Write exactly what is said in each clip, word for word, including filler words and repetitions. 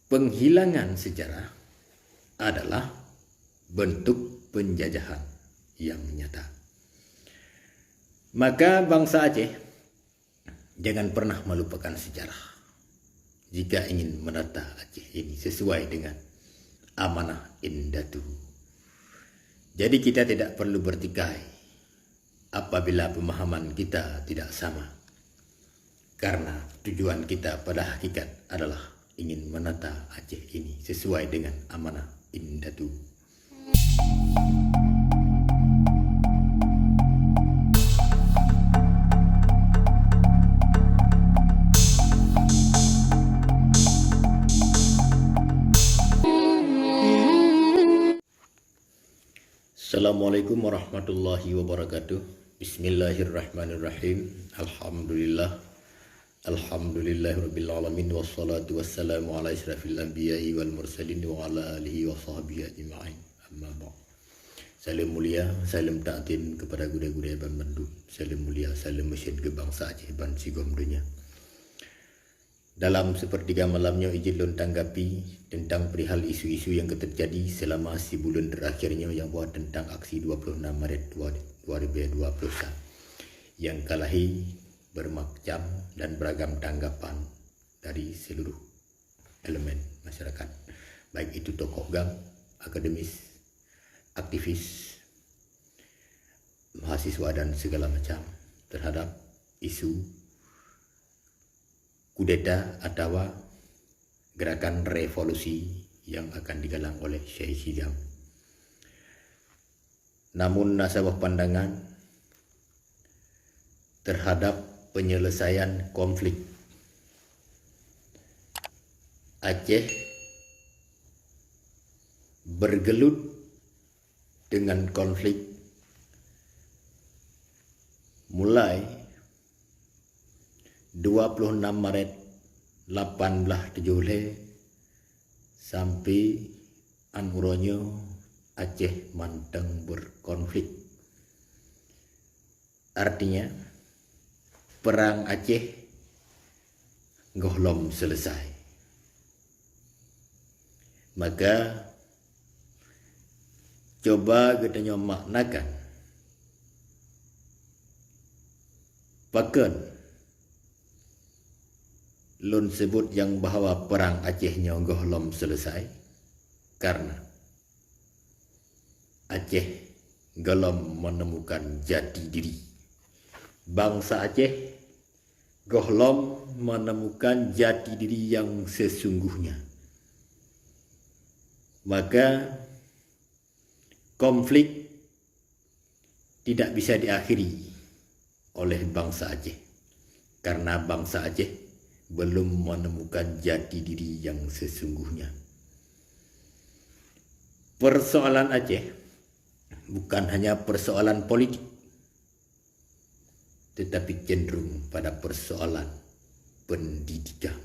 Penghilangan sejarah adalah bentuk penjajahan yang nyata. Maka bangsa Aceh jangan pernah melupakan sejarah jika ingin menata Aceh ini sesuai dengan amanah indatu. Jadi kita tidak perlu bertikai apabila pemahaman kita tidak sama. Karena tujuan kita pada hakikat adalah ingin menata Aceh ini sesuai dengan amanah indatu. Assalamualaikum warahmatullahi wabarakatuh. Bismillahirrahmanirrahim. Alhamdulillah. Alhamdulillahirabbil alamin, wassalatu wassalamu ala asyrafil anbiya'i wal mursalin wa ala alihi wa sahbihi ajma'in. Amma ba'd. Saleuem mulia, saleuem takzim kepada gurée-gurée banmandum. Saleuem mulia, saleuem meusén keu bansa Aceh ban sigom donya. Dalam sepertiga malam nyoe, ijin lôn tanggapi tentang perihal isu-isu nyang ka teujadi selama sibuleuen terakhir nyoe, nyang bahwa tentang aksi dua puluh enam Maret dua, dua ribu dua puluh satu, nyang ka lahé bermacam dan beragam tanggapan dari seluruh elemen masyarakat, baik itu tokoh GAM, akademis, aktivis, mahasiswa dan segala macam terhadap isu kudeta atawa gerakan revolusi yang akan digalang oleh Syekh Hizam. Namun na saboh pandangan terhadap penyelesaian konflik. Aceh bergelut dengan konflik mulai dua puluh enam Maret lapan belas tujoh lhée sampai an uroe nyoe Aceh mantong berkonflik. Artinya, perang Aceh gohlom selesai. Maka, cuba geutanyoe maknakan pakon lôn sebut nyang bahwa perang Aceh nyoe gohlom selesai, karena Aceh gohlom menemukan jati diri. Bangsa Aceh gohlom menemukan jati diri yang sesungguhnya. Maka, konflik tidak bisa diakhiri oleh bangsa Aceh, karena bangsa Aceh belum menemukan jati diri yang sesungguhnya. Persoalan Aceh bukan hanya persoalan politik, tetapi cenderung pada persoalan pendidikan.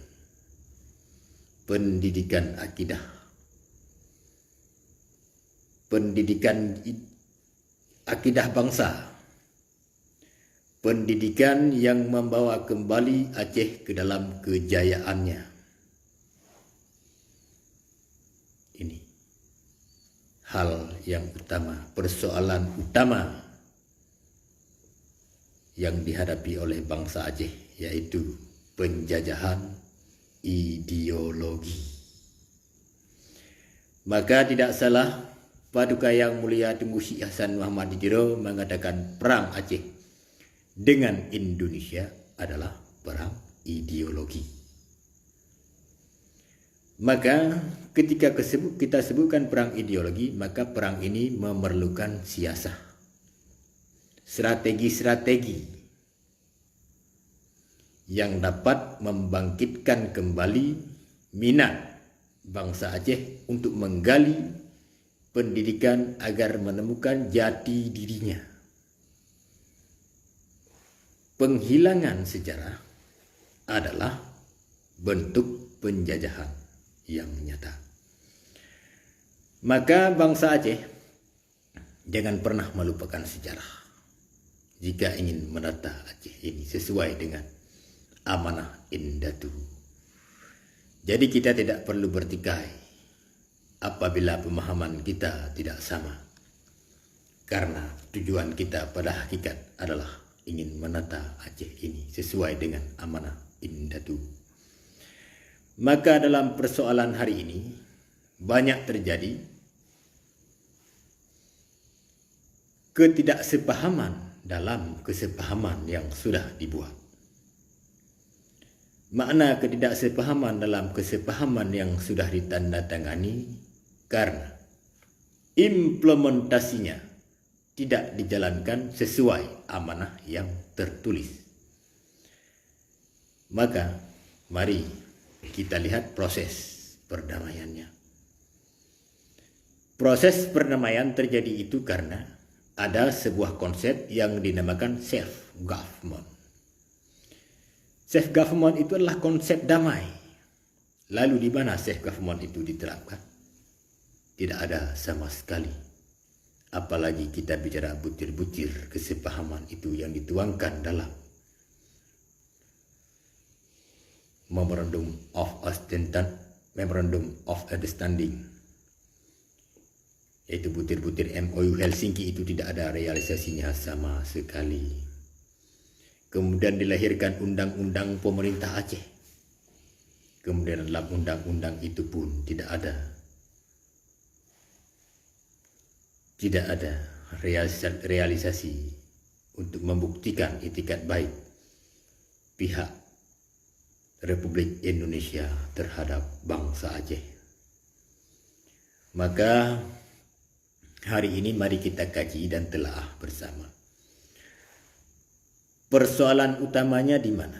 Pendidikan akidah. Pendidikan i-, akidah bangsa. Pendidikan yang membawa kembali Aceh ke dalam kejayaannya. Ini hal yang utama, persoalan utama yang dihadapi oleh bangsa Aceh, yaitu penjajahan ideologi. Maka tidak salah Paduka Yang Mulia Teungku Syekh Hasan Muhammad di Tiro mengatakan perang Aceh dengan Indonesia adalah perang ideologi. Maka ketika kesebut, kita sebutkan perang ideologi, maka perang ini memerlukan siasah, strategi-strategi yang dapat membangkitkan kembali minat bangsa Aceh untuk menggali pendidikan agar menemukan jati dirinya. Penghilangan sejarah adalah bentuk penjajahan yang nyata. Maka bangsa Aceh jangan pernah melupakan sejarah jika ingin menata Aceh ini sesuai dengan amanah indatu. Jadi kita tidak perlu bertikai apabila pemahaman kita tidak sama. Karena tujuan kita pada hakikat adalah ingin menata Aceh ini sesuai dengan amanah Indatu. Maka dalam persoalan hari ini, banyak terjadi ketidaksepahaman dalam kesepahaman yang sudah dibuat. Makna ketidaksepahaman dalam kesepahaman yang sudah ditandatangani karena implementasinya tidak dijalankan sesuai amanah yang tertulis. Maka, mari kita lihat proses perdamaiannya. Proses perdamaian terjadi itu karena ada sebuah konsep yang dinamakan self government. Self government itu adalah konsep damai. Lalu di mana self government itu diterapkan? Tidak ada sama sekali. Apalagi kita bicara butir-butir kesepahaman itu yang dituangkan dalam Memorandum of Understanding, Memorandum of Understanding, yaitu butir-butir M O U Helsinki, itu tidak ada realisasinya sama sekali. Kemudian dilahirkan Undang-Undang Pemerintah Aceh. Kemudian dalam undang-undang itu pun tidak ada, tidak ada realisa-, realisasi untuk membuktikan itikat baik pihak Republik Indonesia terhadap bangsa Aceh. Maka hari ini mari kita kaji dan telaah bersama. Persoalan utamanya di mana?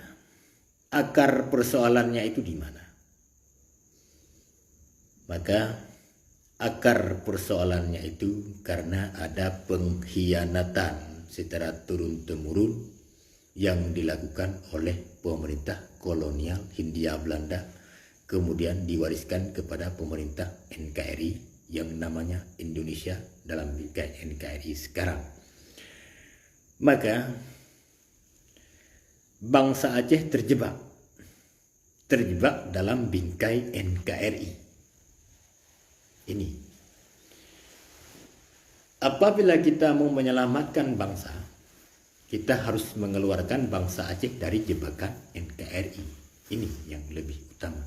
Akar persoalannya itu di mana? Maka akar persoalannya itu karena ada pengkhianatan secara turun-temurun yang dilakukan oleh pemerintah kolonial Hindia Belanda, kemudian diwariskan kepada pemerintah N K R I yang namanya Indonesia dalam bingkai N K R I sekarang. Maka bangsa Aceh terjebak, terjebak dalam bingkai N K R I. Ini. Apabila kita mau menyelamatkan bangsa, kita harus mengeluarkan bangsa Aceh dari jebakan N K R I. Ini yang lebih utama.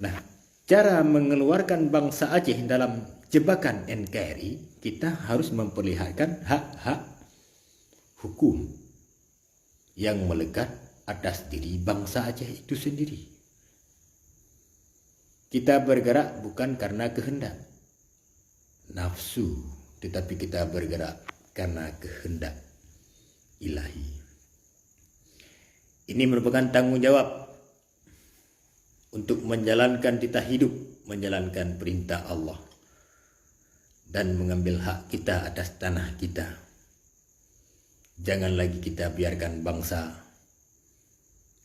Nah, cara mengeluarkan bangsa Aceh dalam jebakan N K R I, kita harus memperlihatkan hak-hak hukum yang melekat atas diri bangsa Aceh itu sendiri. Kita bergerak bukan karena kehendak nafsu, tetapi kita bergerak karena kehendak ilahi. Ini merupakan tanggung jawab untuk menjalankan titah hidup, menjalankan perintah Allah, dan mengambil hak kita atas tanah kita. Jangan lagi kita biarkan bangsa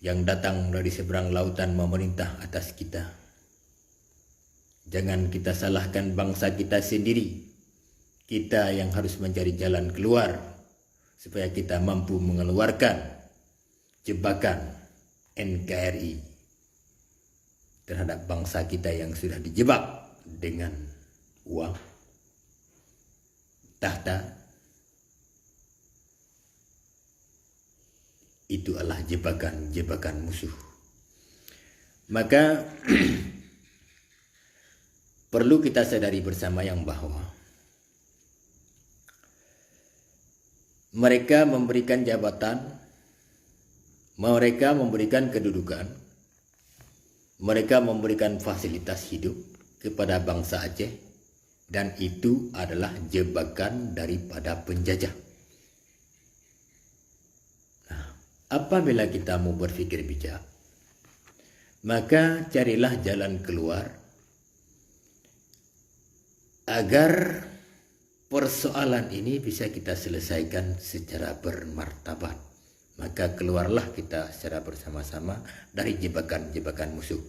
yang datang dari seberang lautan memerintah atas kita. Jangan kita salahkan bangsa kita sendiri. Kita yang harus mencari jalan keluar supaya kita mampu mengeluarkan jebakan N K R I terhadap bangsa kita yang sudah dijebak dengan uang, tahta. Itu adalah jebakan-jebakan musuh. Maka perlu kita sadari bersama yang bahwa mereka memberikan jabatan, mereka memberikan kedudukan, mereka memberikan fasilitas hidup kepada bangsa Aceh, dan itu adalah jebakan daripada penjajah. Nah, apabila kita mau berpikir bijak, maka carilah jalan keluar agar persoalan ini bisa kita selesaikan secara bermartabat. Maka keluarlah kita secara bersama-sama dari jebakan-jebakan musuh.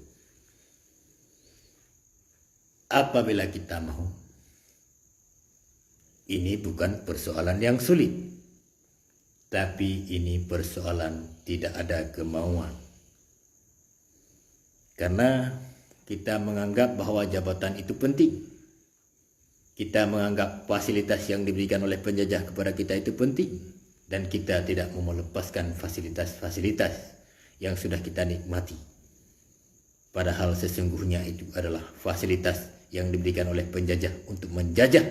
Apabila kita mau, ini bukan persoalan yang sulit, tapi ini persoalan tidak ada kemauan. Karena kita menganggap bahwa jabatan itu penting. Kita menganggap fasilitas yang diberikan oleh penjajah kepada kita itu penting. Dan kita tidak mau melepaskan fasilitas-fasilitas yang sudah kita nikmati. Padahal sesungguhnya itu adalah fasilitas yang diberikan oleh penjajah untuk menjajah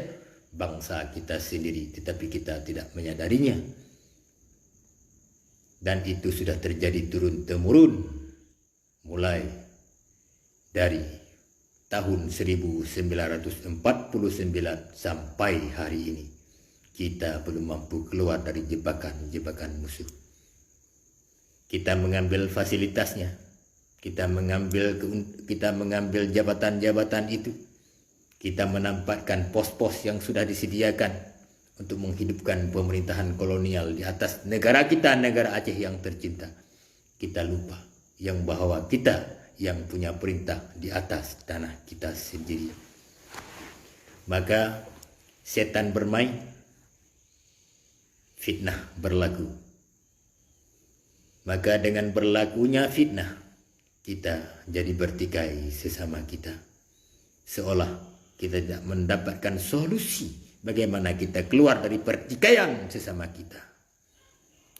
bangsa kita sendiri, tetapi kita tidak menyadarinya. Dan itu sudah terjadi turun-temurun mulai dari tahun seribu sembilan ratus empat puluh sembilan sampai hari ini. Kita belum mampu keluar dari jebakan-jebakan musuh. Kita mengambil fasilitasnya, kita mengambil keun-, kita mengambil jabatan-jabatan itu, kita menempatkan pos-pos yang sudah disediakan untuk menghidupkan pemerintahan kolonial di atas negara kita, negara Aceh yang tercinta. Kita lupa yang bahwa kita yang punya perintah di atas tanah kita sendiri. Maka setan bermain, fitnah berlaku. Maka dengan berlakunya fitnah, kita jadi bertikai sesama kita. Seolah kita tidak mendapatkan solusi bagaimana kita keluar dari pertikaian sesama kita.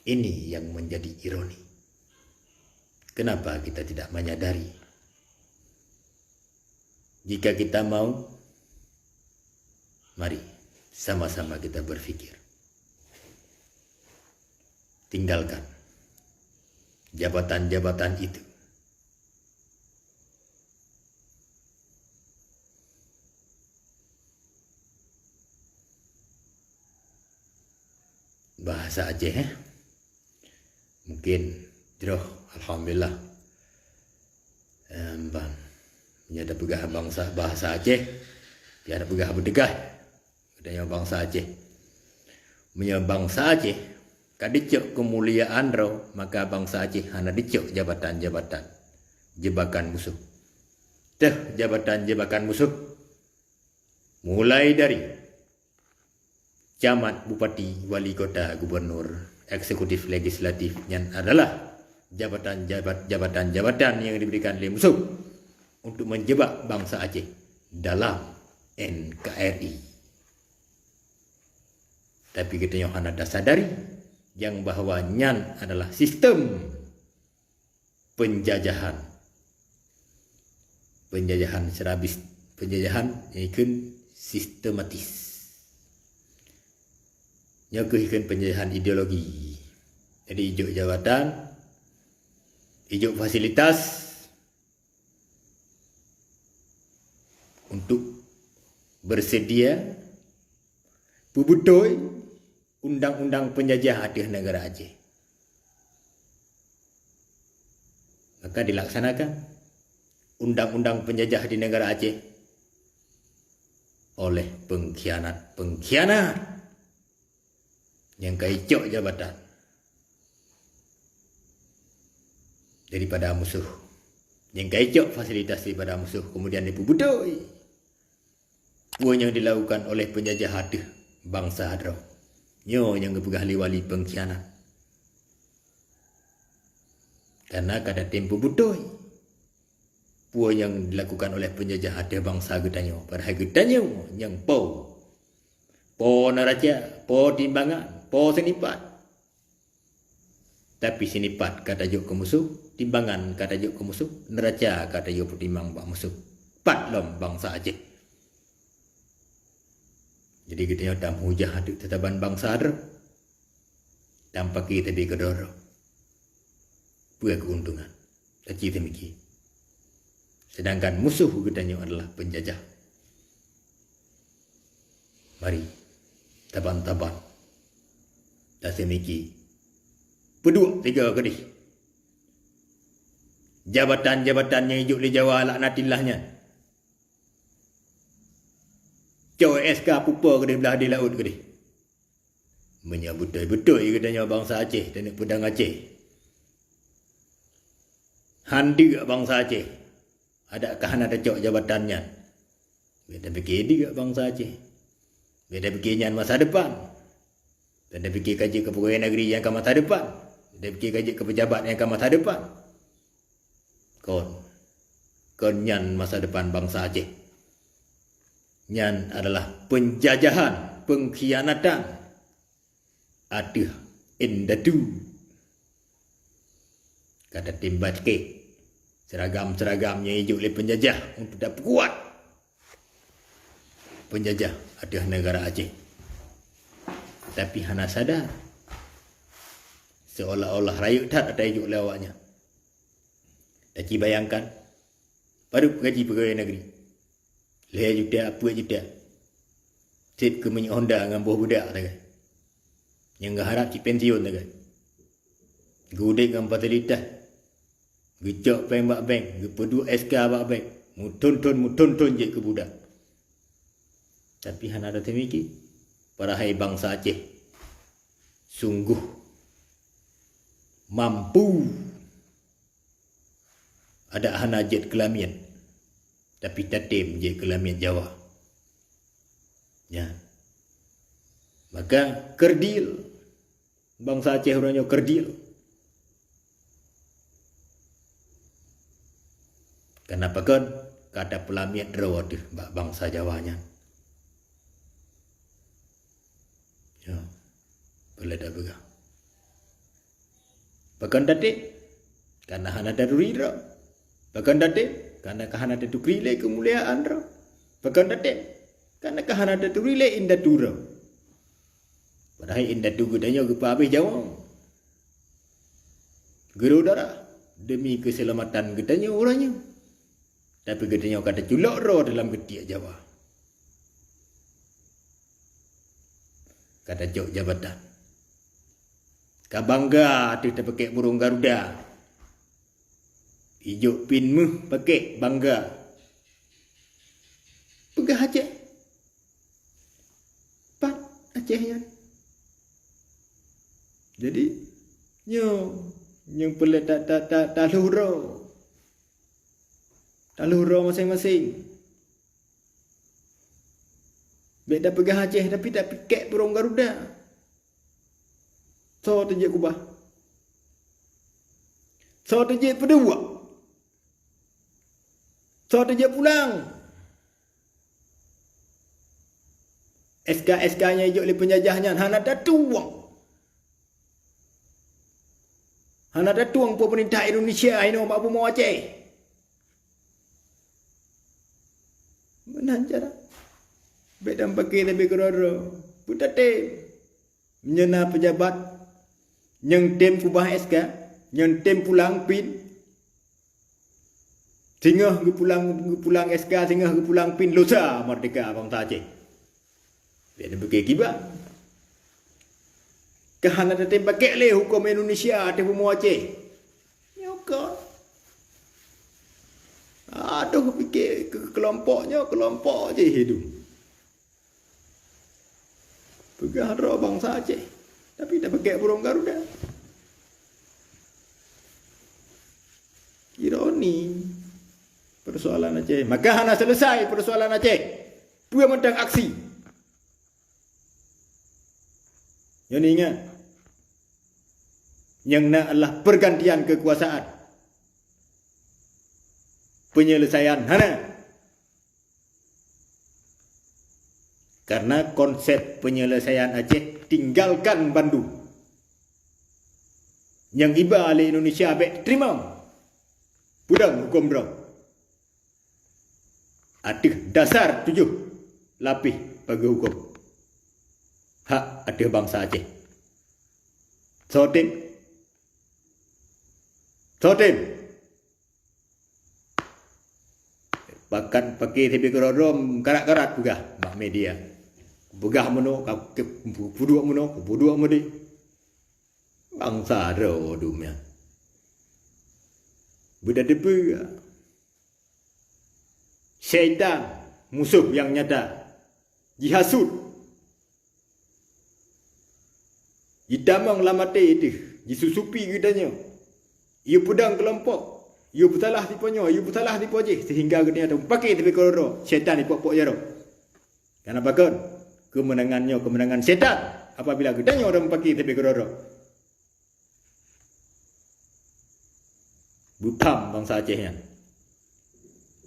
Ini yang menjadi ironi. Kenapa kita tidak menyadari? Jika kita mau, mari sama-sama kita berpikir. Tinggalkan jabatan-jabatan itu. Bahasa Aceh, eh? Mungkin jroh, alhamdulillah. Em, ban. Meunyoe tapeugah bangsa, bahasa Aceh, ya tapeugah beudeugaih. Geutanyoe bangsa Aceh. Meunyoe bangsa Aceh ka dicok keumuliaan droe, maka bangsa Aceh hana dicok jabatan-jabatan jebakan musoh. Teuh jabatan jebakan musoh. Mulai dari camat, bupati, wali kota, gubernur, eksekutif, legislatif, nyan adalah jabatan-jabat-, jabatan-jabatan yang diberikan lé musoh untuk menjebak bangsa Aceh dalam N K R I. Tapi geutanyoe hana tasadari nyang bahwa nyan adalah sistem penjajahan. Penjajahan secara bis-, penjajahan nyang ikheun sistematis. Nyoe keuh ikheun penjajahan ideologi. Jadi, ijok jabatan, ijok fasilitas untuk bersedia peubeutôi undang-undang penjajah ateueh negara Aceh. Maka dilaksanakan undang-undang penjajah di negara Aceh oleh pengkhianat-pengkhianat nyang ka icok jabatan daripada musoh, nyang ka icok fasilitas daripada musoh, kemudian dipeubeutôi peue nyang dilakukan oleh penjajah ateueh bansa droe. Nyoe nyang geupeugah lé wali pengkhianat. Karena ka tatem peubeutôi peue nyang dilakukan oleh penjajah ateueh bansa geutanyoe, padahai geutanyoe nyang po. Po neuraca, po timbangan, po seunipat. Tapi seunipat ka tajok keu musoh, timbangan ka tajok keu musoh, neuraca ka tajok peutimbang bak musoh. Pat lom bansa Aceh. Jadi geutanyoe tameujah ateueh teuh saban bansa droe. Dan paké teubiet keudroe-droe. Peue keuntungan? Taci teumiki. Sedangkan musoh geutanyoe adalah penjajah. Mari, taban-taban. Tateumiki. Peuduek tiga keudeh. Jabatan-jabatan nyang ijok lé Jawa laknatillah nyan. Cok S K pupo keudeh blah di laôt keudeh. Meunyoe beutôi-beutôi geutanyoe bansa Aceh, taneuk peudong Aceh. Han deuk bansa Aceh. Adak ka hana tacok jabatan nyan. Bèk tapike deuk bansa Aceh. Bèk tapike nyan masa depan. Bèk tapike ka jeuet keu pegawai negeri nyang ka masa depan. Bèk tapike ka jeuet keu pejabat nyang ka masa depan. Kon. Kon nyan masa depan bansa Aceh. Nyan adalah penjajahan, pengkhianatan ateueh indatu. Ka tatem bacut seragam-seragam nyang ijok lé penjajah untuk tapeukuat penjajah ateueh negara Aceh. Tapi hana sadar, seolah-olah rayeuk that ata ijok lé awaknyan. Taci bayangkan, padub gaji pegawai negeri? Lhèe juta, peuet juta. Seb keu minyeuk Honda ngon boh beudak sagai. Nyang geuharab cit pensiun sagai. Geuudeb ngon fasilitas. Geucok péng bak bank, geupeuduek S K bak bank. Meuthon-thon, meuthon-thon jeuet keu budak. Tapi hana tateumiki, padahai bansa Aceh sungguh mampu. Adak hana jeuet keu lamiet, tapi tatem jeuet keu lamiet Jawa. Nyan. Maka kerdil, bansa Aceh uroe nyoe kerdil. Kenapa kon? Ka tapeulamiet droe teuh bak bansa Jawa nyan. Ya, boleh dah peugah. Pakon tatem? Karena hana taturi droe. Pakon tatem? Karena ka hana tatukri lé keumuliaan droe. Pakon tatem? Karena ka hana taturi lé indatu droe. Padahai indatu geutanyoe geupeuhabéh Jawa. Geurô darah demi keuseulamatan geutanyoe uroe nyoe. Tapi geutanyoe ka taculok droe dalam geutiek Jawa. Ka tacok jabatan. Ka bangga teuh tapakèk burông Garuda. Ijok pin méuh pakèk bangga. Peugah Aceh. Pat Aceh nyan. Jadi, nyoe nyang peureulèe ta-, ta-, ta-, talhôh droe. Talhôh droe maséng-maséng. Bèk tapeugah Aceh, tapi tapakèk burông Garuda. Soe teujeuet keubah? Soe teujeuet peuduek? Soe teujeuet pulang? S K-S K nyang ijok lé peunjajah nyan hana tatueng. Hana tatueng peumeurintah Indonesia inoe bak bumoe Aceh. Meunan cara. Bèk tapaké sabé keudroe-droe. Peue tatem? Meunyoe na peujabat nyang tem keubah S K, nyang tem pulang pin, singoh geupulang, geupulang S K, singoh geupulang pin, lusa meurdeka bansa Aceh. Bèk tapiké kiban. Ka hana tatem pakèk lé hukôm Indonesia ateueh bumoe Aceh. Nyoe ka. Adoh, piké keu keulompok nyoe, keulompok jih hidup. Peugah droe bansa Aceh, tapi tapakèk burông Garuda. Ironi persoalan Aceh. Maka hana selesai persoalan Aceh. Peue mantong aksi. Nyoe ingat, nyang na adalah pergantian kekuasaan. Penyelesaian hana. Karena konsep penyelesaian Aceh tinggalkan bandum. Nyang iba lé Indonesia bèk teurimong. Peudong hukôm droe. Ateueh dasar tujoh lapéh pageue hukôm hak ateueh bansa Aceh. Soe tem? Soe tem? Pakat paké sabé keudroe-droe karat-karat peugah bak media. Peugah meunoe, ka, ka, peuduek meunoe, peuduek meudeh. Bansa droe dum nyan. Beutateupeue. Syaitan, musoh nyang nyata, jihasut, jitamong lam até teuh, jisusupi geutanyoe. Yue peudong keulompok, yue peusalah sipo nyoe, yue peusalah sipo jih, sehingga geutanyoe tapaké sabé keudroe-droe, syaitan ipok-pok jaroe. Karena pakon? Keumeunangan nyoe keumeunangan syaitan apabila geutanyoe tapaké sabé keudroe-droe. Beupham bansa Aceh nyan.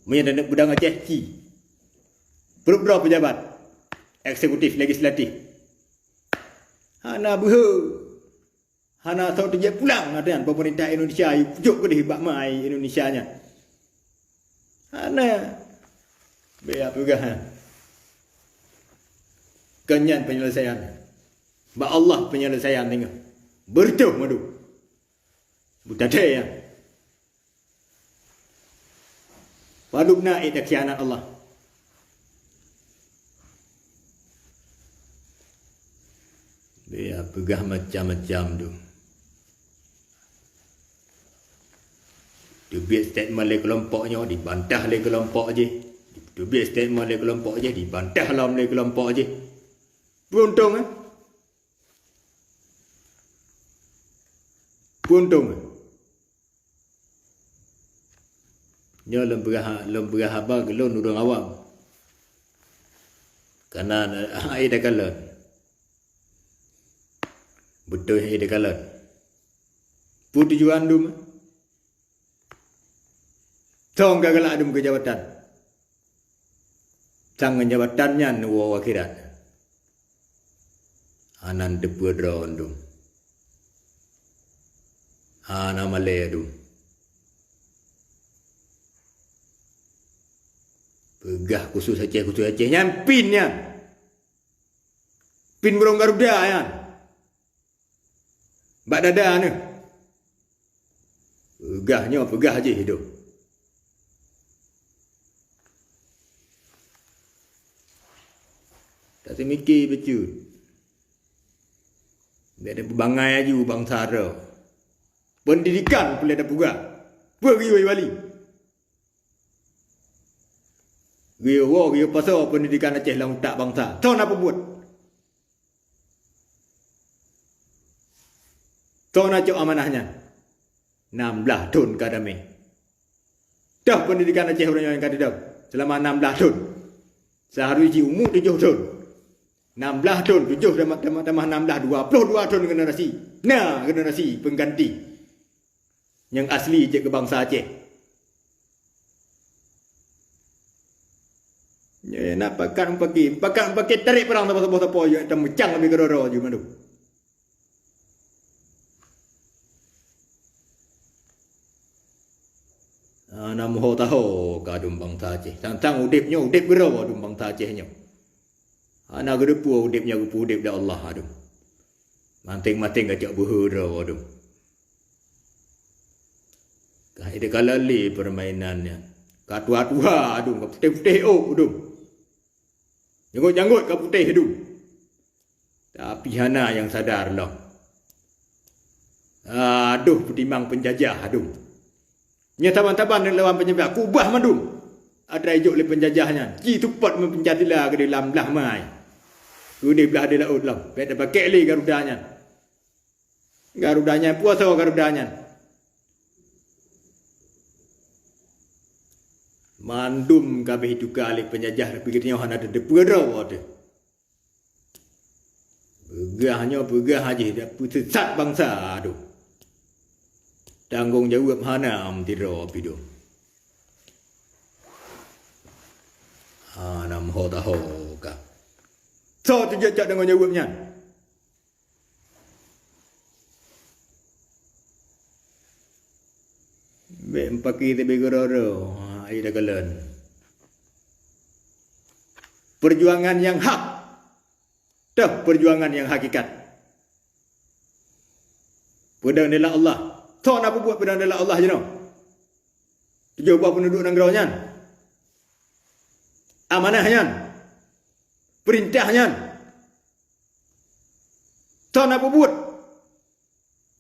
Meunyoe taneuk peudong Aceh, ci. Peurup droe peujabat eksekutif, legislatif. Hana beuhe. Hana soe teujak pulang, na nyan pemerintah Indonesia jok keudeh bak ma Indonesia nyan. Hana. Bèk peugah, ha. Kon nyan penyelesaian. Bak Allah penyelesaian teungoh. Beureutoh madu. Beutaté, ya. Padub na ék takhianat Allah. Dia peugah macam-macam tu. Teubiet statement lé keulompok nyoe, dibantah lé keulompok jih. Teubiet statement lé keulompok jih, dibantah lom lé keulompok jih. Peuntông, eh? Peuntông, eh? Nyoe lôn peugah, lôn peugah haba keu lôn ureuëng awam. Kana hai takalon. Beutôi hai takalon. Peue tujuan dum? Soe ka galak dum keu jabatan. Sang ngon jabatan nyan woe akhirat. Hana teupeue droe dum. Hana malèe dum. Peugah khusus Aceh, khusus Aceh nyan pin nyan. Pin burông Garuda nyan. Bak dada neuh. Peugah nyoe, peugah jih dum. Taseumike bacut. Bèk tapeubangai aju bansa droe. Pendidikan peureulèe tapeugah. Peue geuyue wali? Geuyue woe, geuyue pasoe pendidikan Aceh lam utak bansa. Soe na peubuet? Soe na cok amanah nyan? Nam blaih thon ka damé. Toh pendidikan Aceh uroe nyoe nyang ka teudong seulama nam blaih thon. Seuharusji umu tujoh thon. Nam blaih thon, tujoh tamah, tamah, tamah nam blaih, dua ploh dua thon generasi. Na generasi pengganti nyang asli jeuet keu bansa Aceh. Nyoe na pakat mupaki, pakat mupaki tarek parang sapo-sapo, sapo nyang tameucang leubeh keudroe-droe jih mandum. Hana meuho taho ka dum bansa Aceh. Sang-sang udeb nyoe, udeb keudroe dum bansa Aceh nyoe. Hana geuteupeue udeb nyoe geupeu udeb lé Allah dum. Maséng-maséng ka cok beuhe droe dum. Ka hai takalon lé peurmainan nyan. Ka tuha-tuha dum, ka putéh-putéh ôk dum. Janggot-janggot ka putéh dum. Tapi hana nyang sadar lom. Adoh, peutimang peunjajah dum. Nyoe saban-saban lawan peunjajah kubah mandum. Atra ijok lé peunjajah nyan, jiseupôt meupeunjatila keudeh lam blah mai. Keudeh blah di laôt lom, bèk tapakèk lé Garuda nyan. Garuda nyan, peue soe Garuda nyan? Mandum ka abéh ituka lé peunjajah, tapi geutanyoe hana tateupeue droe teuh. Peugah nyoe, peugah jih, dak peuseusat bansa tu. Tanggong jaweueb hana meutiro pidong. Hana meuho taho ka. Soe teujak cok tanggong jaweueb nyan? Bèk mupaki teubiet keudroe-droe, ha, ai takalon. Peujuangan nyang hak, toh peujuangan nyang hakikat. Peudong nibak Allah. Soe na peubuet peudong nibak Allah jinoe? Tujoh boh peuneuduk nanggroe nyan. Amanah nyan. Peurintah nyan. Soe na peubuet?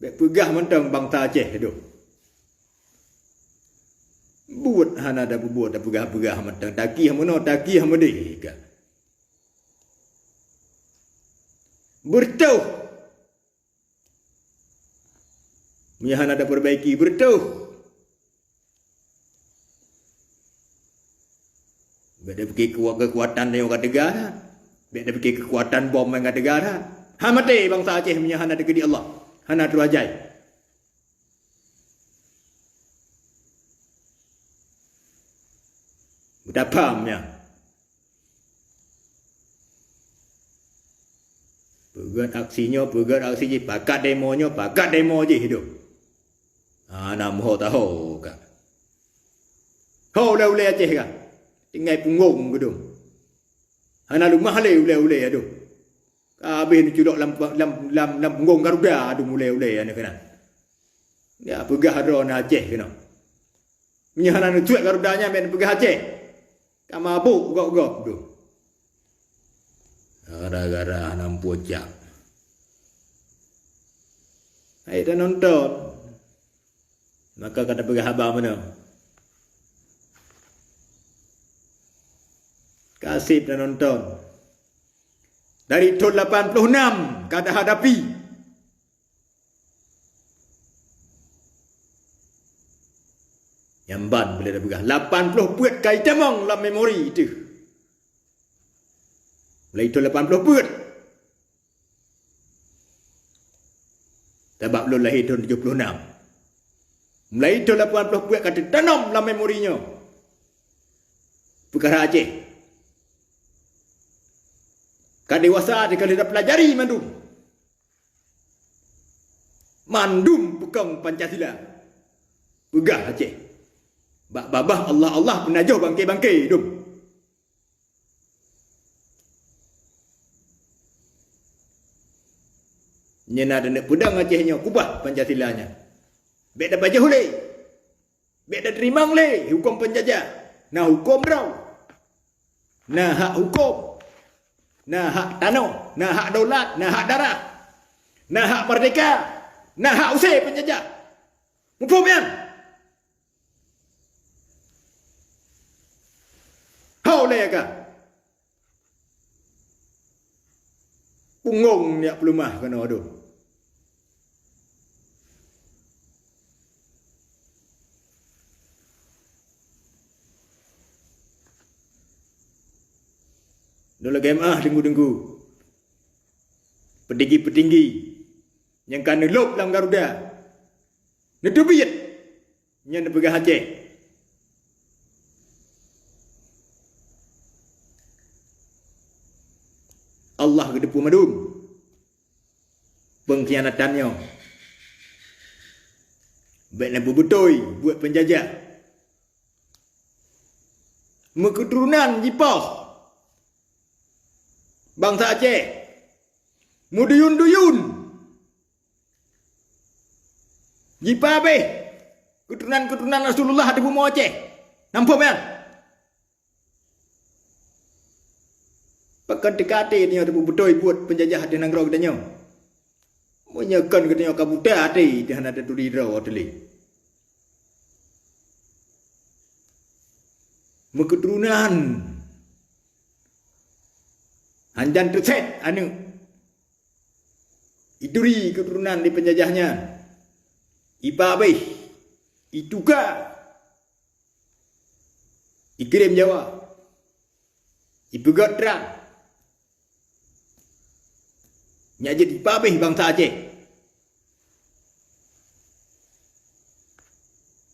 Bèk peugah mantong bansa Aceh tu. Buet hana tapeubuet, tapeugah-peugah mantong, takiah meunoe, takiah meudeh ka. Beureutoh. Meunyo hana tapeubaiki, beureutoh. Bèk tapike keu-, keukuatan tanyoe ka teuga that. Bèk tapike keukuatan bom nyang ka teuga that. Ha maté bansa Aceh meunyo hana teukeudi Allah, hana teuajai. Tapam nyan. Peugét aksi nyoe, peugét aksi jih, pakat demo nyoe, pakat demo jih dum. Hana meuho taho ka. Ho ulée-ulée Aceh ka. Tinggai punggong keudum. Hana leumah lé ulée-ulée adoh. Ka habéh neuculok lam, lam, lam, lam punggong Garuda adoh ulée-ulée aneuk keunan. Ya peugah droe na Aceh keunoe. Meunyoe hana neutuek Garuda nyan, bèk neupeugah Aceh. Ka mabök gob-gob tu. Gara-gara hana muphom jak. Hai tanonton. Maka ka tapeugah haba meunoe. Ka seb tanonton. Dari thon lapan ploh nam ka tahadapi. Nyan ban boleh tapeugah, lapan ploh peuet ka itamong lam memori teuh. Mulai thon lapan ploh peuet. Sabab lôn lahé thon tujoh ploh nam. Mulai thon lapan ploh peuet ka teutanom lam memori nyoe. Peukara Aceh. Ka dewasa teuh ka lheueh tapeulajari mandum. Mandum peukong Pancasila. Peugah Aceh. Bak babah Allah-Allah peunajoh bangke-bangke dum. Nyan na taneuk peudong Aceh nyoe kubah Pancasila nyan. Bèk tapajoh lé. Bèk tateurimong lé huköm peunjajah. Na huköm droe. Na hak huköm. Na hak tanoh, na hak daulat, na hak darah. Na hak merdeka, na hak use peunjajah. Muphom nyan? Ho lé ka. Punggong nyak peuleumah keunoe dum. Lôn lagèe meu'ah teungku-teungku, peutinggi-peutinggi nyang ka neulôb lam Garuda, neuteubiet. Nyan neupeugah Aceh. Allah geuteupeue mandum peungkhianatan nyoe. Bèk na beubeutôi buet peunjajah. Meukeuturonan jipoh bansa Aceh. Meuduyun-duyun. Jipabéh keuturonan-keuturonan Rasulullah di bumoe Aceh. Na muphom nyan? Pakon teuka até tanyoe tapeubeutôi buet peunjajah ateueh nanggroe geutanyoe? Meunyoe kon geutanyoe ka buta até, teuh hana taturi droe teuh lé. Meukeuturonan. Hanjan teuset aneuk. Ituri keuturonan di peunjajah nyan. Ipabéh, ituka, ikirém Jawa, ipeugöt trang. Nyak jeuet ipabéh bansa Aceh.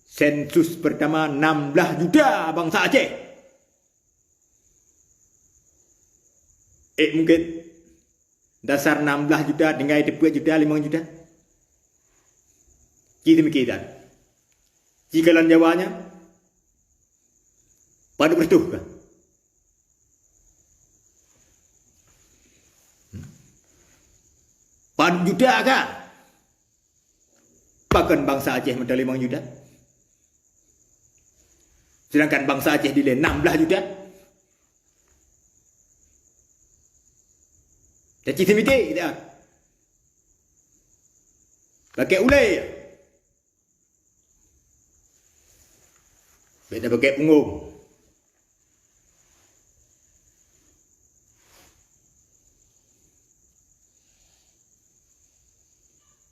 Sensus peurtama nam blaih juta bansa Aceh. Eh, mungken dasar nam blaih juta tinggai teupeuet juta, limong juta. Ci teumiki that. Ci kalon Jawa nyan, padub reutôh ka? Padub juta ka? Pakon bansa Aceh meuteumé limong juta? Sedangkan bansa Aceh dilèe nam blaih juta. Jadi seumiké dah. Pakai ulèe. Beda pakai punggong.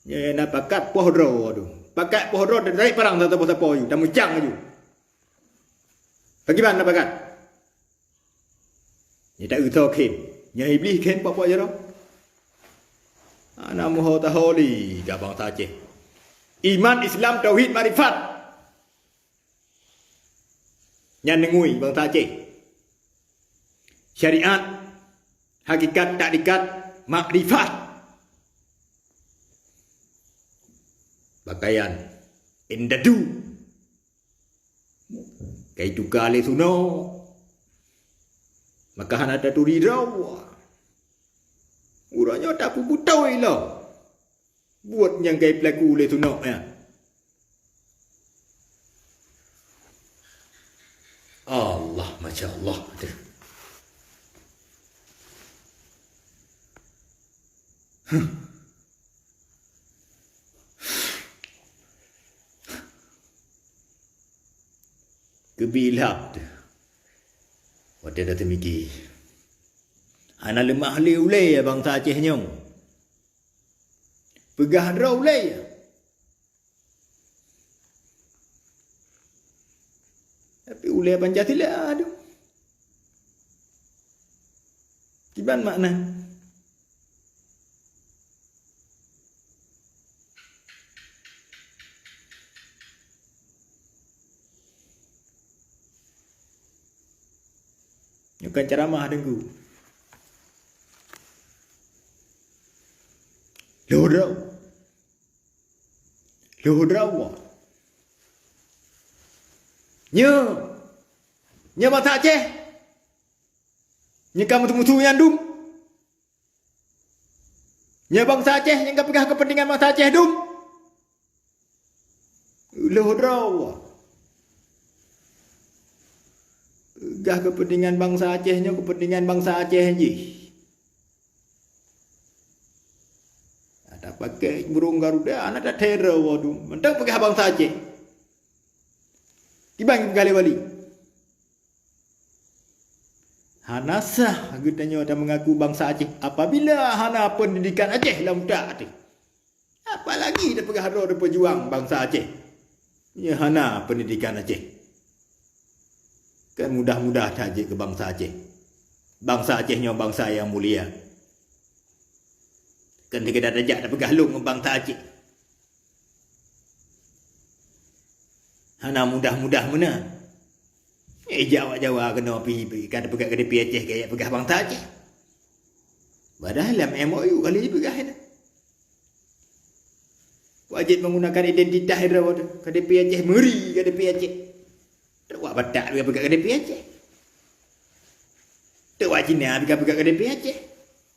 Nyan na pakat poh droe tu. Pakat poh droe dari parang sapo-sapo yu, tameucang yu. Bagaimana pakat? Nyan tak euto khem. Nyan Iblih khem pok-pok jaroe. Ana muho taholi ka bansa Aceh. Iman, Islam, tauhid, makrifat. Nyan neungui bansa Aceh. Syariat, hakikat, takdikat, makrifat. Pakaian indatu. Kai tuka lé sunok. Maka hana taturi droe. Uroe nyoe tapeubutôi lom buet nyang kai peulaku lé sunok nyan. Allah, masya Allah. Huh. Keubiet lhab teuh watée tateumiki. Hana leumah lé ulée bansa Aceh nyoe. Peugah droe ulée. Tapi ulée Pancasila tu. Kiban makna. Nyoe kan ceramah Teungku. Lheuh droe. Lheuh droe. Nyoe. Nyoe bansa Aceh. Nyoe ka musu-musu nyan dum. Nyoe bansa Aceh nyang ka peugah keupeuntengan bansa Aceh dum. Lheuh droe. Peugah keupeuntengan bansa Aceh nyoe keupeuntengan bansa Aceh jih. Ada pakai burung Garuda, anak dah teror waduh. Mantong peugah bansa Aceh. Kiban peugah lé wali. Hana sah geutanyoe tameungaku bansa Aceh apabila hana peundidikan Aceh lam utak teuh. Apalagi tapeugah droe tapeujuang bansa Aceh. Nyoe hana peundidikan Aceh. Kan mudah-mudah that jeuet keu bansa Aceh. Bansa Aceh nyoe bansa nyang mulia. Kan teukeudeh tajak tapeugah lôn ngon bansa Aceh. Hana mudah-mudah meunan. Eh, Jawa-Jawa keunoe pi, pi, ka teupeugah K D P Aceh keu peugah bansa Aceh. Padahai lam M O U ka lheueh jipeugah nyan. Wajéb menggunakan identitas droe tu. K D P Aceh meuri, K D P Aceh. Teuk wak Batak pi ka peugah K D P Aceh. Teuk wak Cina pi ka peugah K D P Aceh.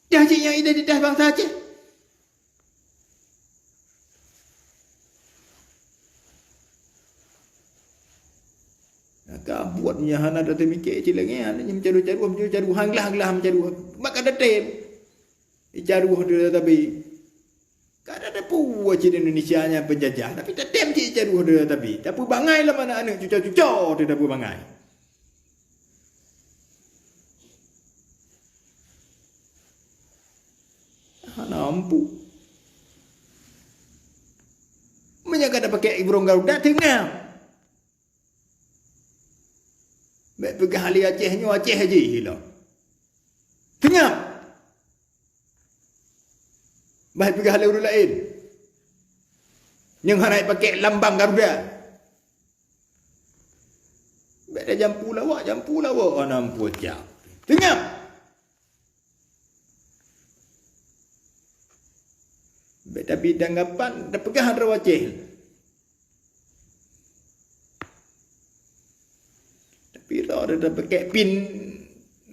Dah cit nyang identitas bansa Aceh. Ka buet nyang hana tateumike cit lagée nyan, meucaru-caru, meucaru-caru, han glah-glah meucaru. Mak ka tatem. Icaru dua tabi. Ka tateupue cit Indonesia nyan penjajah, tapi tatem cit icaru dua tabi. Tapeubangai lam aneuk-aneuk cuco-cuco teuh tapeubangai. Hana mampu. Meunyoe ka tapaké burông Garuda, teungab. Bék peugah lé Aceh nyoe Aceh jih ilong. Teungab. Bah peugah lé ureuëng laén. Nyang hana paké lambang Garuda. Bék tajampu lawak, jampu lawak, hana mampu jak. Teungab. Bék tabi tanggapan, tapeugah droe Aceh. Tapi droe tapaké pin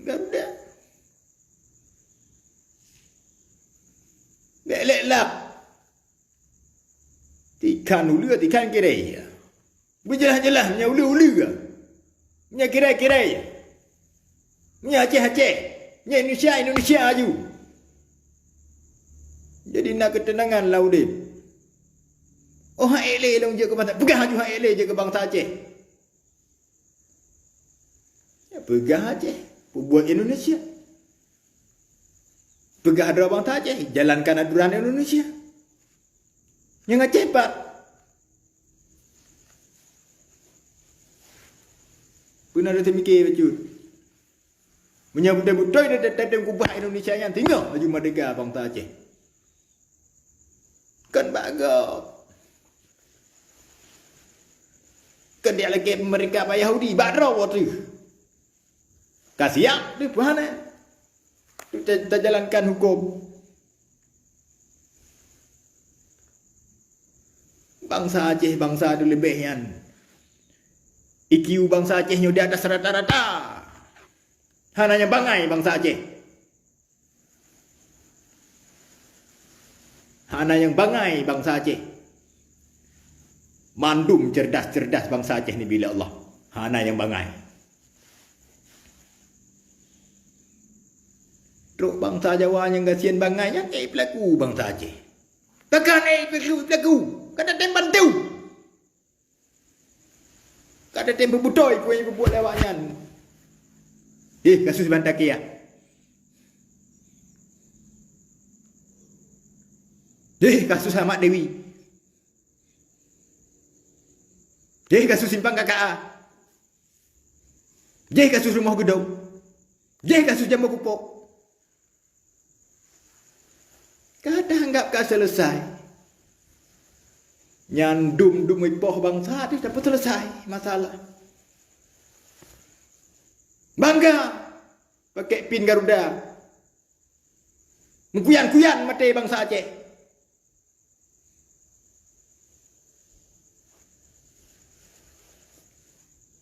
Garuda. Bék lek lak. Tikhan uleue, tikhan kirée. Beujeulaih-jeulaih meunyoe uleue-uleue, meunyoe kirée-kirée, meunyoe Aceh-Aceh, meunyoe Indonesia-Indonesia aju. Jadi na keuteunangan lam udeb. Oh, han ék lé lôn jeuet keu bansa, peugah aju han ék lé jeuet keu bansa Aceh. Ya, peugah Aceh, peubuet Indonesia. Peugah droe bansa Aceh, jalankan aturan Indonesia. Nyang Aceh pat. Peuna tateumike bacut. Meunyoe beutôi-beutôi tatem kubah Indonesia nyan, singoh laju meurdeka bansa Aceh. Kon bak gob. Kon di lagèe peumeuringkat bak Yahudi, bak droe teuh. Ka siap teuh peuhana untuk ta-, tajalankan huköm. Bansa Aceh, bansa teuleubeh nyan. I Q bansa Aceh nyoe di atas rata-rata. Hana nyang bangai bansa Aceh. Hana nyang bangai bansa Aceh. Mandum cerdas-cerdas bansa Aceh neubi lé Allah. Hana nyang bangai. Trok bansa Jawa nyang gasien bangai nyan, eh, peulaku bansa Aceh. Pakon, eh, peulaku, peulaku. Ka tatem bantu. Ka tatem peubeutôi peue nyang peubuet lé awaknyan. Eh, kasus Banda Kiah. Eh, kasus Ahmad Dewi. Eh, kasus Simpang K K A. Eh, kasus Rumoh Geudong. Eh, kasus Jambo Kupok. Ka taanggap ka seuleusai. Nyan dum-dum ipoh bansa teuh tapeuseuleusoe masalah. Bangga pakèk pin Garuda. Meukuyan-kuyan maté bansa Aceh.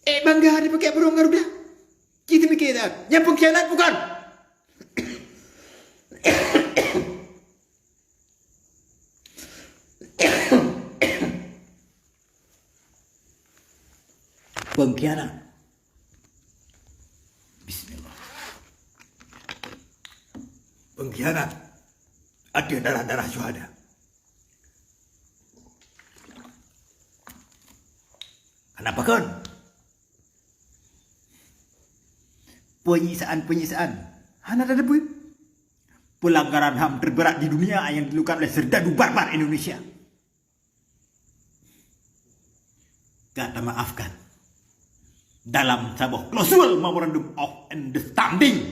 Eh, bangga dipakèk burông Garuda. Ci teumike that. Nyan pengkhianat bukan? Pengkhianat. Bismillah. Pengkhianat. Ada darah-darah syuhada. Kenapa kon? Penyiksaan-penyiksaan hana teudeue. Pelanggaran HAM terberat di dunia yang dilakukan oleh serdadu barbar Indonesia. Ka tamaafkan dalam saboh klausul Memorandum of Understanding.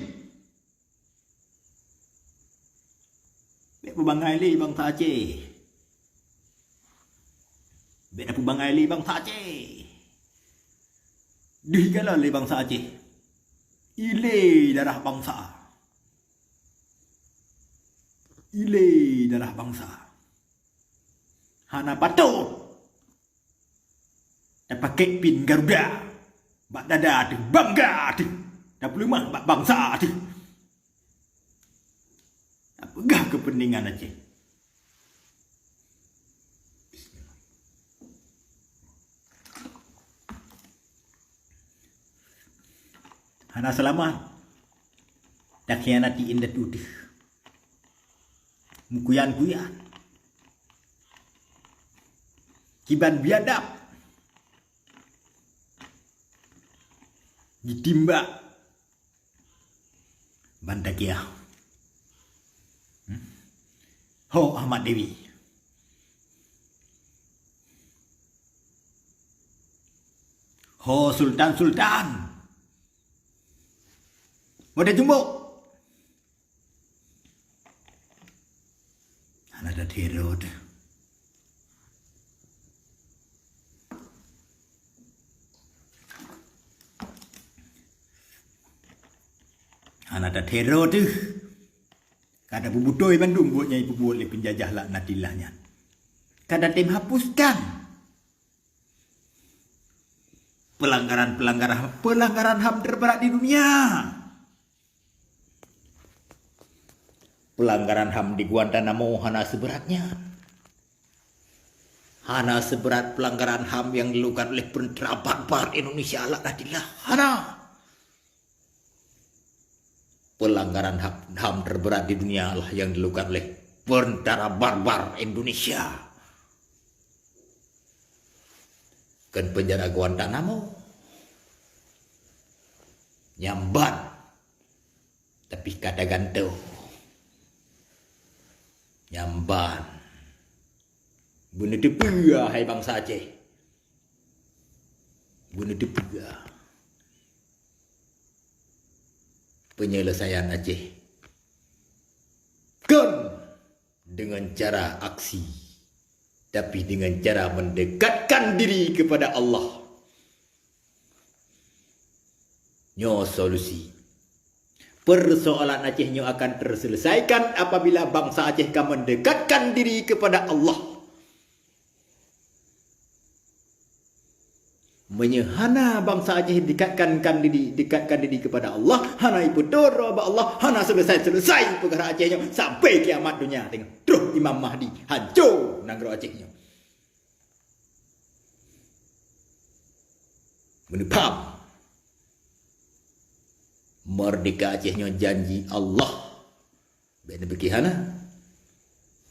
Bèk peubangai lé bansa Aceh. Bèk na peubangai lé bansa Aceh. Deuh ikalon lé bansa Aceh. Ilé darah bansa. Ilé darah bansa. Hana patôt tapakèk pin Garuda bak dada teuh, bangga teuh, tapeuleumah bak bansa teuh. Tapeugah keupeuntengan Aceh. Hana seulamat takhianati indatu teuh. Meukuyan-kuyan. Kiban biadab. Jitimbak Banda Kiah. Hmm? Ho Ahmad Dewi. Ho sultan-sultan. Model jumbok. Hana tathero teuh. Hana tathero teuh. Ka tapeubeutôi bandum buet nyang jipeubuet lé peunjajah laknatillah nyan. Ka tatem hapuskan pelanggaran-pelanggaran, pelanggaran HAM terberat di dunia. Pelanggaran HAM di Guantanamo hana seberat nyan. Hana seberat pelanggaran HAM yang dilakukan oleh tentara barbar Indonesia laknatillah. Hana. Pelanggaran HAM, HAM terberat di dunia lah yang dilakukan oleh tentara barbar Indonesia. Kan penjara Guantanamo. Nyambat. Tapi ka tagantoe. Nyambat. Beuneuteupeu, hai bansa Aceh. Beuneuteupeu. Penyelesaian Aceh. Kon dengan cara aksi, tapi dengan cara mendekatkan diri kepada Allah. Nyoe solusi. Persoalan Aceh nyoe akan terselesaikan apabila bangsa Aceh ka mendekatkan diri kepada Allah. Meunyoe hana bangsa Aceh dekatkan, kan diri, dekatkan diri kepada Allah, hana ipeudoro bak Allah, hana selesai-selesai peukara Aceh nyoe sampai kiamat donya teuh. Troh Imam Mahdi, hanco nanggroe Aceh nyoe. Meuneupham. Merdeka Aceh nyoe janji Allah. Bék neupike hana.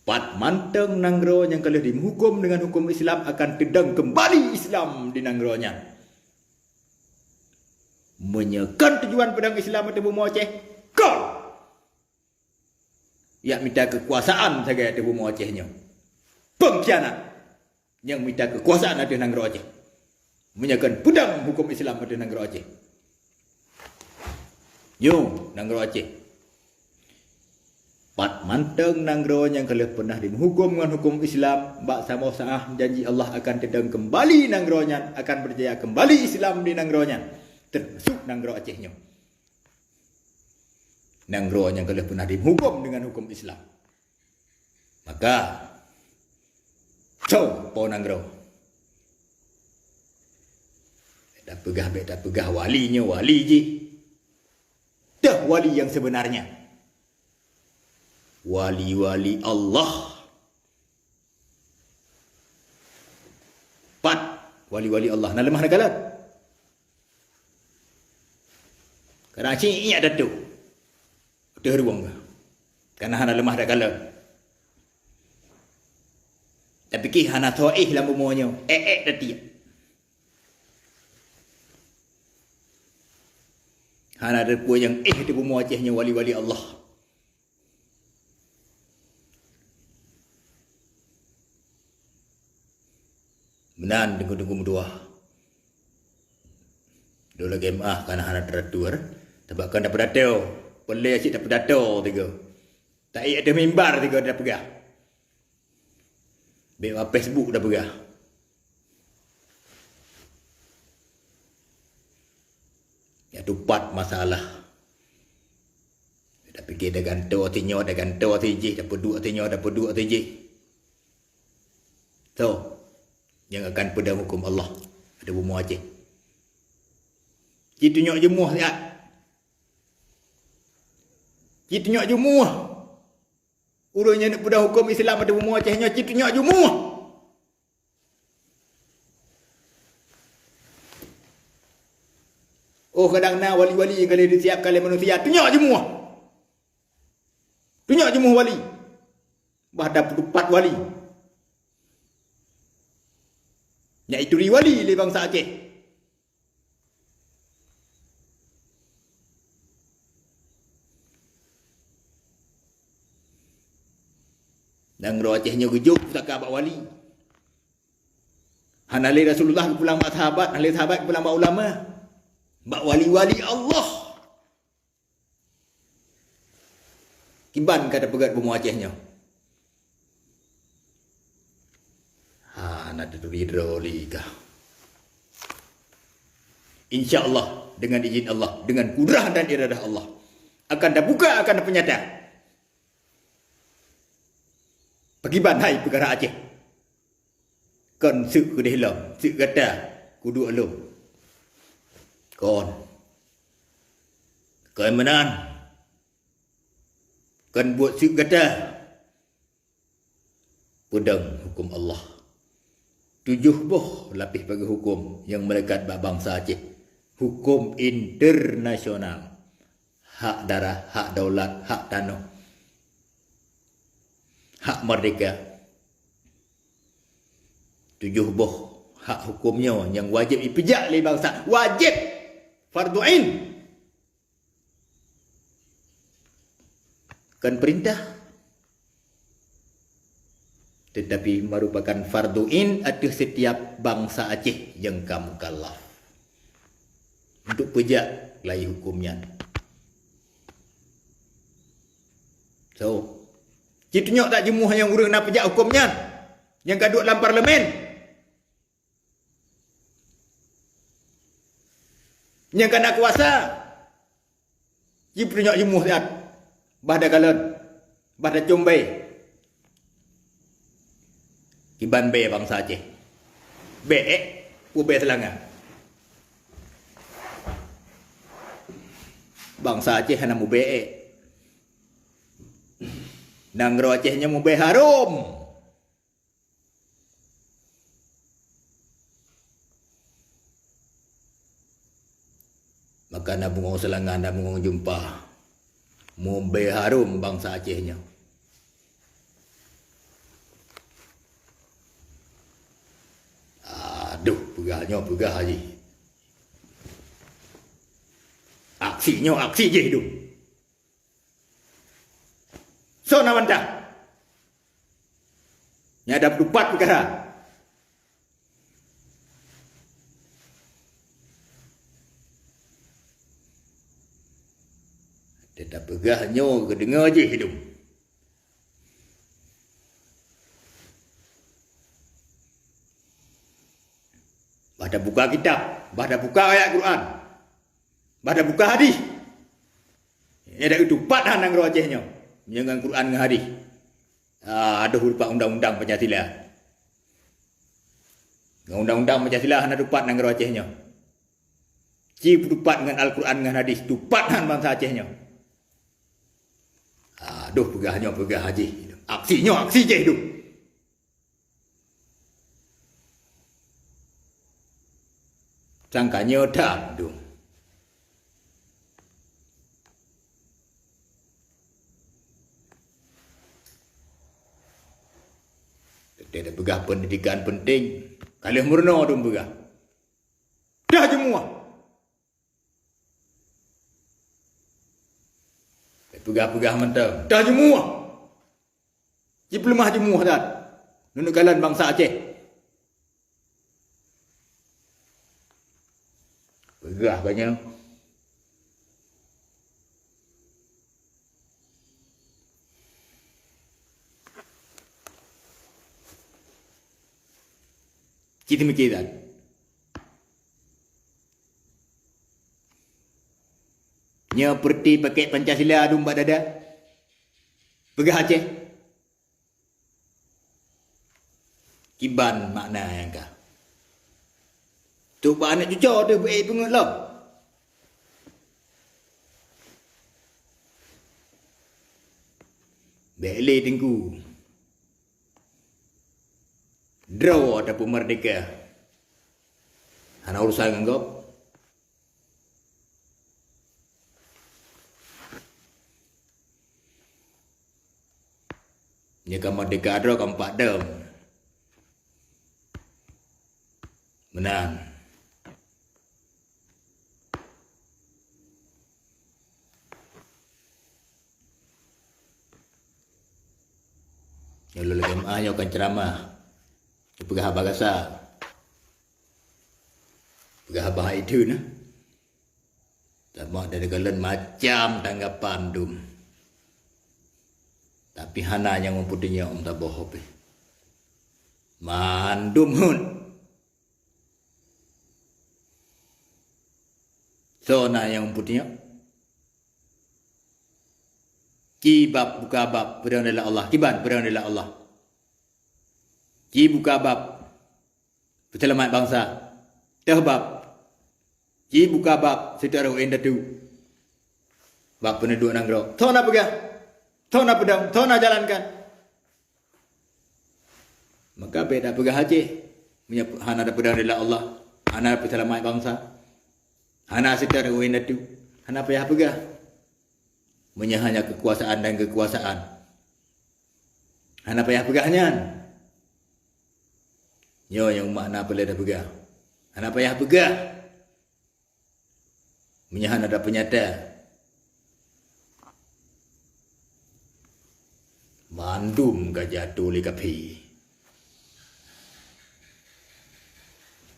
Pat mantong nanggroe nyang ka lheueh dimeuhuköm deungon huköm Islam akan teudong keumbali Islam di nanggroe nyan. Meunyoe kon tujuan peudong Islam ateueh bumoe Aceh, kon! Jak mita keukuasaan sagai ateueh bumoe Aceh nyoe. Peungkhianat! Nyang mita keukuasaan ateueh nanggroe Aceh. Meunyoe kon peudong huköm Islam ateueh nanggroe Aceh. Nyoe nanggroe Aceh. Pat mantong nanggroe nyang ka lheueh peunah dimeuhuköm ngon huköm Islam, bak saboh saát janji Allah akan teudong keumbali nanggroe nyan, akan beujaya keumbali Islam di nanggroe nyan, teumasok nanggroe Aceh nyoe. Nanggroe nyang ka lheueh peunah dimeuhuköm deungon huköm Islam. Maka, soe po nanggroe? Bék tapeugah, bék tapeugah wali nyoe wali jih. Teuh wali nyang seubeunarnya. Wali-wali Allah. Pat wali-wali Allah na leumah takalon. Kadang cit ingat datu. Teuh ruweueng. Karena hana leumah takalon. Tapi ki hana soe éh lam bumoe nyoe. Ék-ék tatiek. Hana teupeue nyang éh di bumoe Aceh nyoe wali-wali Allah. Meunan teungku-teungku meutuah. Dua lagée meuah kana hana teuatur. Sabab kan tapeudato. Peulée cit tapeudato tiga. Tak iya ateueh mimbar tiga tapeugah. Bék bak Facebook tapeugah. Ya tupat masalah. Tapike daganto sinyoe, daganto sijih, tapeuduek sinyoe, tapeuduek sijih. So, nyang akan peudong huköm Allah ateueh bumoe Aceh. Ci tunyok jeumuh siat. Ci tunyok jeumuh. Ureuëng nyang peudong huköm Islam ateueh bumoe Aceh nyoe ci tunyok jeumuh. Oh, kadang na wali-wali nyang ka lheueh disiapkan lé manusia. Tunyok jeumuh. Tunyok jeumuh wali. Bah dapeutupat wali. Nyak ituri wali lé bansa Aceh. Nanggroe Aceh nyoe geujok pusaka bak wali. Hana lé Rasulullah geupulang bak sahabat, hana lé sahabat geupulang bak ulama. Bak wali-wali Allah. Kiban ka tapeugét bumoe Aceh nyoe. Ha, na taturi droe lé kah. Insya Allah, dengan izin Allah, dengan kudrah dan iradah Allah, akan tabuka, akan tapeunyata. Pakiban hai peukara Aceh. Kon seuk keudeh lom, seuk gata kuduek lom. Kon. Kon meunan. Kon buet seuk gata. Peudong huköm Allah. Tujoh boh lapéh pageue huköm nyang meulekat bak bansa Aceh. Huköm internasional. Hak darah, hak daulat, hak tanoh. Hak merdeka. Tujoh boh hak huköm nyoe nyang wajéb ipeujak lé bansa. Wajéb! Fardhu ain! Kon peurintah, tetapi merupakan fardhu ain ateueh setiap bansa Aceh nyang ka mukallaf untuk peujak laju huköm nyan. So, ci tunyok that jeumuh nyang ureuëng na peujak huköm nyan, nyang ka duek lam parlemen, nyang ka na kuasa, Cit peutunyok jumuh siat. Bah takalon. Bah tacöm bèe. Kiban bèe bansa Aceh. Bèe, eh, peue bèe seulanga. Bansa Aceh hana mubèe, eh. Nanggroe Aceh nyoe mubèe harôm. Maka na bungöng seulanga, na bungöng jeumpa. Mubèe harôm bansa Aceh nyoe. Aduh, peugah nyoe, peugah jih. Aksi nyoe, aksi jih dum. Soe na bantah? Nyan ada peutupat peukara. Teutab peugah nyoe geudeungoe jih dum. Bah tabuka kitab, bah tabuka ayat Quran, bah tabuka hadis. Nyan dak geutupat han nanggroe Aceh nyoe. Nyoe ngon Quran ngon hadis. Ah, adoh, beureupat undang-undang Pancasila. Ngon undang-undang Pancasila hana tupat nanggroe Aceh nyoe. Ci peutupat ngon Al-Quran ngon hadis, tupat han bansa Aceh nyoe. Adoh, peugah nyoe, peugah jih. Aksi nyoe, aksi jih dum. Sangka nyoe that dum. Teutab peugah pendidikan penting, ka lheueh meurunoe dum peugah. Dah jeumuah. Peugah-peugah mantong. Dah jeumuah. Jipeuleumah jeumuah that. Neuneuk kalon bansa Aceh. Peugah ka nyoe. Cit meukidan. Nyoe peureuti pakèk Pancasila dum bak dada. Peugah Aceh. Kiban makna nyang ka. Trok bak aneuk cucoe teuh beu ék peungeut lom. Bèk lé Teungku. Droe tapeumeurdeka. Hana urusan ngon gob. Nyoe ka meurdeka droe ka meupat dong. Meunan. Nyoe lôn lagèe meu'ah nyoe kon ceuramah. Peugah haba gasa. Peugah haba hai theun na. Tamah dari galon macam tanggapan dum. Tapi hana nyang meupeutunyok meusaboh pih. Mandum hon. Soe na nyang meupeutunyok? Ci bab buka bab peudong ridha Allah. Kiban peudong ridha Allah. Ci buka bab peuseulamat bansa. Teuh bab. Ci buka bab seutôt rot indatu. Bab peuneuduek nanggroe. Soe na peugah? Soe na peudong? Soe na jalankan? Maka bèk tapeugah Aceh. Meunyoe hana tapeudong ridha Allah, hana peuseulamat bansa, hana seutôt rot indatu, hana payah peugah. Meunyoe hanya keukuasaan dan keukuasaan, hana payah peugah nyan. Nyoe nyang makna peureulèe tapeugah. Hana payah peugah. Meunyoe hana tapeunyata, mandum ka jatoh lé kaphé.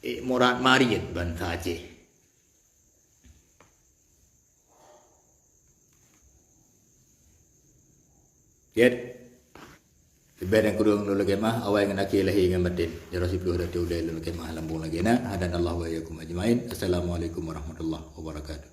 Ék murat mariet bansa Aceh. Jeuet. Leubeh dan kureueng lôn lakèe meu'ah, awai ngon akhé lahé ngon batén. Jaroe siplôh datu ulèe lôn lakèe meu'ah lambông lagèe na. Hadanallahu wa iyyakum ajmain. Assalamualaikum warahmatullahi wabarakatuh.